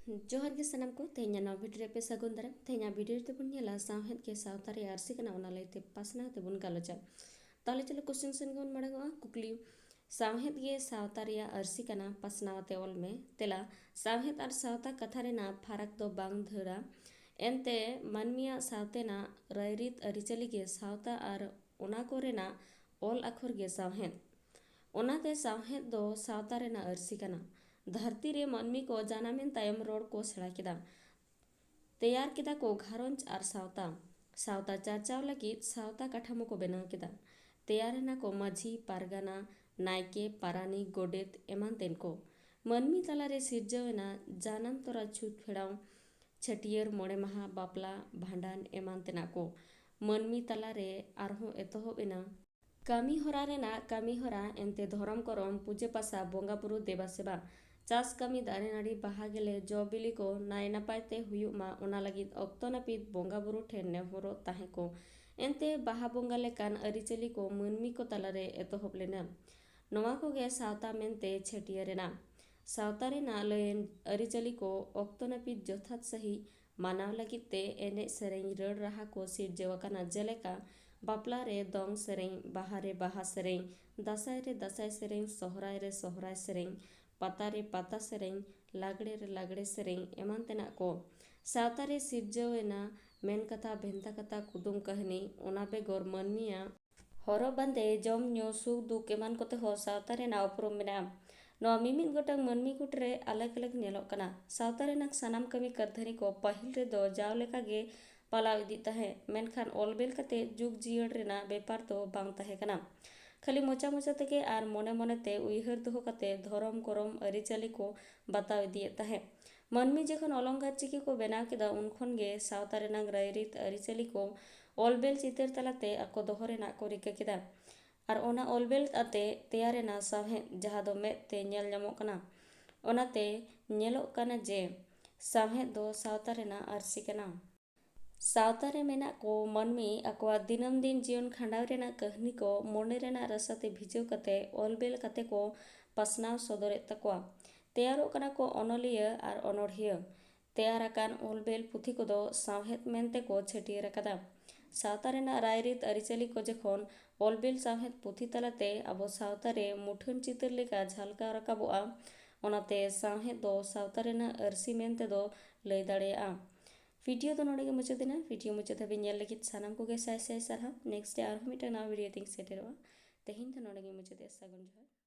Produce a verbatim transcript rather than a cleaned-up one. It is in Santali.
ᱡᱚᱦᱟᱨ ᱜᱮ ᱥᱟᱱᱟᱢ ᱠᱚ, ᱛᱮᱦᱮᱧᱟᱜ ᱱᱚᱣᱟ ᱵᱷᱤᱰᱤᱭᱳ ᱨᱮ ᱯᱮ ᱥᱟᱹᱜᱩᱱ ᱫᱟᱨᱟᱢ᱾ ᱛᱮᱦᱮᱧᱟᱜ ᱵᱷᱤᱰᱤᱭᱳ ᱨᱮᱫᱚ ᱵᱚᱱ ᱧᱮᱞᱟ ᱥᱟᱶᱦᱮᱫ ᱜᱮ ᱥᱟᱶᱛᱟ ᱨᱮᱭᱟᱜ ᱟᱹᱨᱥᱤ ᱠᱟᱱᱟ, ᱚᱱᱟ ᱞᱟᱹᱭᱛᱮ ᱯᱟᱥᱱᱟᱣ ᱛᱮᱵᱚᱱ ᱜᱟᱞᱚᱪᱟ᱾ ᱛᱟᱦᱚᱞᱮ ᱪᱚᱞᱚ ᱠᱚᱥᱪᱮᱱ ᱥᱮᱱ ᱜᱮᱵᱚᱱ ᱢᱟᱲᱟᱝᱚᱜᱼᱟ, ᱠᱩᱠᱞᱤ᱾ ᱥᱟᱶᱦᱮᱫ ᱜᱮ ᱥᱟᱶᱛᱟ ᱨᱮᱭᱟᱜ ᱟᱹᱨᱥᱤ ᱠᱟᱱᱟ, ᱯᱟᱥᱱᱟᱣ ᱟᱛᱮ ᱚᱞ ᱢᱮ᱾ ᱛᱮᱞᱟ, ᱥᱟᱶᱦᱮᱫ ᱟᱨ ᱥᱟᱶᱛᱟ ᱠᱟᱛᱷᱟ ᱨᱮᱱᱟᱜ ᱯᱷᱟᱨᱟᱠ ᱫᱚ ᱵᱟᱝ ᱫᱷᱟᱹᱨᱟ, ᱮᱱᱛᱮ ᱢᱟᱹᱱᱢᱤᱭᱟᱜ ᱥᱟᱶᱛᱮᱱᱟᱜ ᱨᱟᱭᱨᱤᱛ ᱟᱹᱨᱤᱪᱟᱹᱞᱤ ᱜᱮ ᱥᱟᱶᱛᱟ ᱟᱨ ᱚᱱᱟ ᱠᱚᱨᱮᱱᱟᱜ ᱚᱞ ᱟᱠᱷᱚᱨ ᱜᱮ ᱥᱟᱶᱦᱮᱫ᱾ ᱚᱱᱟᱛᱮ ᱥᱟᱶᱦᱮᱫ ᱫᱚ ᱥᱟᱶᱛᱟ ᱨᱮᱱᱟᱜ ᱟᱹᱨᱥᱤ ᱠᱟᱱᱟ᱾ ᱫᱷᱟᱹᱨᱛᱤ ᱨᱮ ᱢᱟᱹᱱᱢᱤ ᱠᱚ ᱡᱟᱱᱟᱢᱮᱱ ᱛᱟᱭᱚᱢ ᱨᱚᱲ ᱠᱚ ᱥᱮᱬᱟ ᱠᱮᱫᱟ᱾ ᱛᱮᱭᱟᱨ ᱠᱮᱫᱟ ᱠᱚ ᱜᱷᱟᱨᱚᱸᱡᱽ ᱟᱨ ᱥᱟᱶᱛᱟ᱾ ᱥᱟᱶᱛᱟ ᱪᱟᱨᱪᱟᱣ ᱞᱟᱹᱜᱤᱫ ᱥᱟᱶᱛᱟ ᱠᱟᱴᱷᱟᱢᱳ ᱠᱚ ᱵᱮᱱᱟᱣ ᱠᱮᱫᱟ᱾ ᱛᱮᱭᱟᱨ ᱮᱱᱟ ᱠᱚ ᱢᱟᱹᱡᱷᱤ, ᱯᱟᱨᱜᱟᱱᱟ, ᱱᱟᱭᱠᱮ, ᱯᱟᱨᱟᱱᱤᱠ, ᱜᱚᱰᱮᱛ ᱮᱢᱟᱱ ᱛᱮᱱ ᱠᱚ᱾ ᱢᱟᱹᱱᱢᱤ ᱛᱟᱞᱟᱨᱮ ᱥᱤᱨᱡᱟᱹᱣ ᱮᱱᱟ ᱡᱟᱱᱟᱢ ᱛᱚᱨᱟ ᱪᱷᱩᱛ ᱯᱷᱮᱲᱟᱣ, ᱪᱷᱟᱹᱴᱭᱟᱹᱨ, ᱢᱚᱬᱮ ᱢᱟᱦᱟ, ᱵᱟᱯᱞᱟ, ᱵᱷᱟᱸᱰᱟᱱ ᱮᱢᱟᱱ ᱛᱮᱱᱟᱜ ᱠᱚ᱾ ᱢᱟᱹᱱᱢᱤ ᱛᱟᱞᱟᱨᱮ ᱟᱨᱦᱚᱸ ᱮᱛᱚᱦᱚᱵ ᱮᱱᱟ ᱠᱟᱹᱢᱤ ᱦᱚᱨᱟ ᱨᱮᱱᱟᱜ ᱠᱟᱹᱢᱤ ᱦᱚᱨᱟ, ᱮᱱᱛᱮ ᱫᱷᱚᱨᱚᱢ ᱠᱚᱨᱚᱢ, ᱯᱩᱡᱟᱹ ᱯᱟᱥᱟ, ᱵᱚᱸᱜᱟ ᱵᱩᱨᱩ ᱫᱮᱵᱟ ᱥᱮᱵᱟ, ᱪᱟᱥ ᱠᱟᱹᱢᱤ, ᱫᱟᱨᱮ ᱱᱟᱹᱲᱤ, ᱵᱟᱦᱟ ᱜᱮᱞᱮ, ᱡᱚ ᱵᱤᱞᱤ ᱠᱚ ᱱᱟᱭ ᱱᱟᱯᱟᱭ ᱛᱮ ᱦᱩᱭᱩᱜ ᱢᱟ, ᱚᱱᱟ ᱞᱟᱹᱜᱤᱫ ᱚᱠᱛᱚ ᱱᱟᱹᱯᱤᱛ ᱵᱚᱸᱜᱟ ᱵᱩᱨᱩ ᱴᱷᱮᱱ ᱱᱮᱦᱚᱨᱚᱜ ᱛᱟᱦᱮᱸ ᱠᱚ᱾ ᱮᱱᱛᱮ ᱵᱟᱦᱟ ᱵᱚᱸᱜᱟ ᱞᱮᱠᱟᱱ ᱟᱹᱨᱤᱪᱟᱹᱞᱤ ᱠᱚ ᱢᱟᱹᱱᱢᱤ ᱠᱚ ᱛᱟᱞᱟᱨᱮ ᱮᱛᱚᱦᱚᱵ ᱞᱮᱱᱟ᱾ ᱱᱚᱣᱟ ᱠᱚᱜᱮ ᱥᱟᱶᱛᱟ ᱢᱮᱱᱛᱮ ᱪᱷᱟᱹᱴᱭᱟᱹᱨ ᱮᱱᱟ᱾ ᱥᱟᱶᱛᱟ ᱨᱮᱱᱟᱜ ᱞᱟᱹᱭᱟᱹᱱ ᱟᱹᱨᱤᱪᱟᱹᱞᱤ ᱠᱚ ᱚᱠᱛᱚ ᱱᱟᱹᱯᱤᱛ ᱡᱚᱛᱷᱟᱛ ᱥᱟᱹᱦᱤᱡ ᱢᱟᱱᱟᱣ ᱞᱟᱹᱜᱤᱫ ᱛᱮ ᱮᱱᱮᱡ ᱥᱮᱨᱮᱧ, ᱨᱟᱹᱲ ᱨᱟᱦᱟ ᱠᱚ ᱥᱤᱨᱡᱟᱹᱣ ᱟᱠᱟᱱᱟ, ᱡᱮᱞᱮᱠᱟ ᱵᱟᱯᱞᱟ ᱨᱮ ᱫᱚᱝ ᱥᱮᱨᱮᱧ, ᱵᱟᱦᱟ ᱨᱮ ᱵᱟᱦᱟ ᱥᱮᱨᱮᱧ, ᱫᱟᱸᱥᱟᱭ ᱨᱮ ᱫᱟᱸᱥᱟᱭ ᱥᱮᱨᱮᱧ, ᱥᱚᱦᱨᱟᱭ ᱨᱮ ᱥᱚᱦᱨᱟᱭ ᱥᱮᱨᱮᱧ, ᱯᱟᱛᱟ ᱨᱮ ᱯᱟᱛᱟ ᱥᱮᱨᱮᱧ, ᱞᱟᱜᱽᱲᱮ ᱨᱮ ᱞᱟᱜᱽᱲᱮ ᱥᱮᱨᱮᱧ ᱮᱢᱟᱱ ᱛᱮᱱᱟᱜ ᱠᱚ᱾ ᱥᱟᱶᱛᱟ ᱨᱮ ᱥᱤᱨᱡᱟᱹᱣ ᱮᱱᱟ ᱢᱮᱱ ᱠᱟᱛᱷᱟ, ᱵᱷᱮᱱᱛᱟ ᱠᱟᱛᱷᱟ, ᱠᱩᱫᱩᱢ ᱠᱟᱹᱦᱱᱤ, ᱚᱱᱟ ᱵᱮᱜᱚᱨ ᱢᱟᱹᱱᱢᱤᱭᱟᱜ ᱦᱚᱨᱚᱜ ᱵᱟᱸᱫᱮ, ᱡᱚᱢ ᱧᱩ, ᱥᱩᱠ ᱫᱩᱠ ᱮᱢᱟᱱ ᱠᱚᱛᱮ ᱦᱚᱸ ᱥᱟᱶᱛᱟ ᱨᱮᱱᱟᱜ ᱩᱯᱨᱩᱢ ᱢᱮᱱᱟᱜᱼᱟ᱾ ᱱᱚᱣᱟ ᱢᱤᱢᱤᱫ ᱜᱚᱴᱟᱝ ᱢᱟᱹᱱᱢᱤ ᱜᱩᱴ ᱨᱮ ᱟᱞᱟᱜᱽ ᱟᱞᱟᱜᱽ ᱧᱮᱞᱚᱜ ᱠᱟᱱᱟ᱾ ᱥᱟᱶᱛᱟ ᱨᱮᱱᱟᱜ ᱥᱟᱱᱟᱢ ᱠᱟᱹᱢᱤ ᱠᱟᱹᱨᱫᱷᱟᱹᱱᱤ ᱠᱚ ᱯᱟᱹᱦᱤᱞ ᱨᱮᱫᱚ ᱡᱟᱣ ᱞᱮᱠᱟ ᱜᱮ ᱯᱟᱞᱟᱣ ᱤᱫᱤᱜ ᱛᱟᱦᱮᱸᱫ, ᱢᱮᱱᱠᱷᱟᱱ ᱚᱞ ᱵᱮᱞ ᱠᱟᱛᱮ ᱡᱩᱜᱽ ᱡᱤᱭᱟᱹᱲ ᱨᱮᱱᱟᱜ ᱵᱮᱯᱟᱨ ᱫᱚ ᱵᱟᱝ ᱛᱟᱦᱮᱸ ᱠᱟᱱᱟ᱾ ᱠᱷᱟᱹᱞᱤ ᱢᱚᱪᱟ ᱢᱚᱪᱟ ᱛᱮᱜᱮ ᱟᱨ ᱢᱚᱱᱮ ᱢᱚᱱᱮ ᱛᱮ ᱩᱭᱦᱟᱹᱨ ᱫᱚᱦᱚ ᱠᱟᱛᱮ ᱫᱷᱚᱨᱚᱢ ᱠᱚᱨᱚᱢ ᱟᱹᱨᱤᱪᱟᱹᱞᱤ ᱠᱚ ᱵᱟᱛᱟᱣ ᱤᱫᱤᱭᱮᱫ ᱛᱟᱦᱮᱸᱫ᱾ ᱢᱟᱹᱱᱢᱤ ᱡᱚᱠᱷᱚᱱ ᱚᱞᱚᱝᱠᱟᱨ ᱪᱤᱠᱤ ᱠᱚ ᱵᱮᱱᱟᱣ ᱠᱮᱫᱟ, ᱩᱱ ᱠᱷᱚᱱ ᱜᱮ ᱥᱟᱶᱛᱟ ᱨᱮᱱᱟᱜ ᱨᱟᱭᱨᱤᱛ ᱟᱹᱨᱤᱪᱟᱹᱞᱤ ᱠᱚ ᱚᱞ ᱵᱮᱞ ᱪᱤᱛᱟᱹᱨ ᱛᱟᱞᱟᱛᱮ ᱟᱠᱚ ᱫᱚᱦᱚ ᱨᱮᱱᱟᱜ ᱠᱚ ᱨᱤᱠᱟᱹ ᱠᱮᱫᱟ᱾ ᱟᱨ ᱚᱱᱟ ᱚᱞ ᱵᱮᱞ ᱟᱛᱮ ᱛᱮᱭᱟᱨ ᱮᱱᱟ ᱥᱟᱶᱦᱮᱫ, ᱡᱟᱦᱟᱸ ᱫᱚ ᱢᱮᱫ ᱛᱮ ᱧᱮᱞ ᱧᱟᱢᱚᱜ ᱠᱟᱱᱟ᱾ ᱚᱱᱟᱛᱮ ᱧᱮᱞᱚᱜ ᱠᱟᱱᱟ ᱡᱮ ᱥᱟᱶᱦᱮᱫ ᱫᱚ ᱥᱟᱶᱛᱟ ᱨᱮᱱᱟᱜ ᱟᱹᱨᱥᱤ ᱠᱟᱱᱟ᱾ ᱥᱟᱶᱛᱟ ᱨᱮ ᱢᱮᱱᱟᱜ ᱠᱚ ᱢᱟᱹᱱᱢᱤ ᱟᱠᱚᱣᱟᱜ ᱫᱤᱱᱟᱹᱢ ᱫᱤᱱ ᱡᱤᱭᱚᱱ ᱠᱷᱟᱸᱰᱟᱣ ᱨᱮᱱᱟᱜ ᱠᱟᱹᱦᱱᱤ ᱠᱚ ᱢᱚᱱᱮ ᱨᱮᱱᱟᱜ ᱨᱟᱥᱟ ᱛᱮ ᱵᱷᱤᱡᱟᱹᱣ ᱠᱟᱛᱮ ᱚᱞ ᱵᱮᱞ ᱠᱟᱛᱮ ᱠᱚ ᱯᱟᱥᱱᱟᱣ ᱥᱚᱫᱚᱨᱮᱫ ᱛᱟᱠᱚᱣᱟ᱾ ᱛᱮᱭᱟᱨᱚᱜ ᱠᱟᱱᱟ ᱠᱚ ᱚᱱᱚᱞᱤᱭᱟᱹ ᱟᱨ ᱚᱱᱚᱲᱦᱤᱭᱟᱹ᱾ ᱛᱮᱭᱟᱨ ᱟᱠᱟᱱ ᱚᱞ ᱵᱤᱞ ᱯᱩᱛᱷᱤ ᱠᱚᱫᱚ ᱥᱟᱶᱦᱮᱫ ᱢᱮᱱᱛᱮ ᱠᱚ ᱪᱷᱟᱹᱴᱭᱟᱹᱨ ᱟᱠᱟᱫᱟ᱾ ᱥᱟᱶᱛᱟ ᱨᱮᱱᱟᱜ ᱨᱟᱭᱨᱤᱛ ᱟᱹᱨᱤᱪᱟᱹᱞᱤ ᱠᱚ ᱡᱚᱠᱷᱚᱱ ᱚᱞ ᱵᱤᱞ ᱥᱟᱶᱦᱮᱫ ᱯᱩᱛᱷᱤ ᱛᱟᱞᱟᱛᱮ ᱟᱵᱚ ᱥᱟᱶᱛᱟ ᱨᱮ ᱢᱩᱴᱷᱟᱹᱱ ᱪᱤᱛᱟᱹᱨ ᱞᱮᱠᱟ ᱡᱷᱟᱞᱠᱟᱣ ᱨᱟᱠᱟᱵᱚᱜᱼᱟ, ᱚᱱᱟᱛᱮ ᱥᱟᱶᱦᱮᱫ ᱫᱚ ᱥᱟᱶᱛᱟ ᱨᱮᱱᱟᱜ ᱟᱹᱨᱥᱤ ᱢᱮᱱᱛᱮ ᱫᱚ ᱞᱟᱹᱭ ᱫᱟᱲᱮᱭᱟᱜᱼᱟ᱾ ᱵᱷᱤᱰᱤᱭᱳ ᱫᱚ ᱱᱚᱰᱮ ᱜᱮ ᱢᱩᱪᱟᱹᱫ ᱮᱱᱟ᱾ ᱵᱷᱤᱰᱤᱭᱳ ᱢᱩᱪᱟᱹᱫ ᱫᱷᱟᱹᱵᱤᱡ ᱧᱮᱞ ᱞᱟᱹᱜᱤᱫ ᱥᱟᱱᱟᱢ ᱠᱚᱜᱮ ᱥᱟᱭ ᱥᱟᱭ ᱥᱟᱨᱦᱟᱣ᱾ ᱱᱮᱠᱥᱴ ᱨᱮ ᱟᱨᱦᱚᱸ ᱢᱤᱫᱴᱟᱝ ᱱᱟᱣᱟ ᱵᱷᱤᱰᱤᱭᱳ ᱛᱤᱧ ᱥᱮᱴᱮᱨᱚᱜᱼᱟ᱾ ᱛᱮᱦᱮᱧ ᱫᱚ ᱱᱚᱰᱮ ᱜᱮ ᱢᱩᱪᱟᱹᱫ ᱮᱫᱟ᱾ ᱥᱟᱹᱜᱩᱱ ᱡᱚᱦᱟᱨ᱾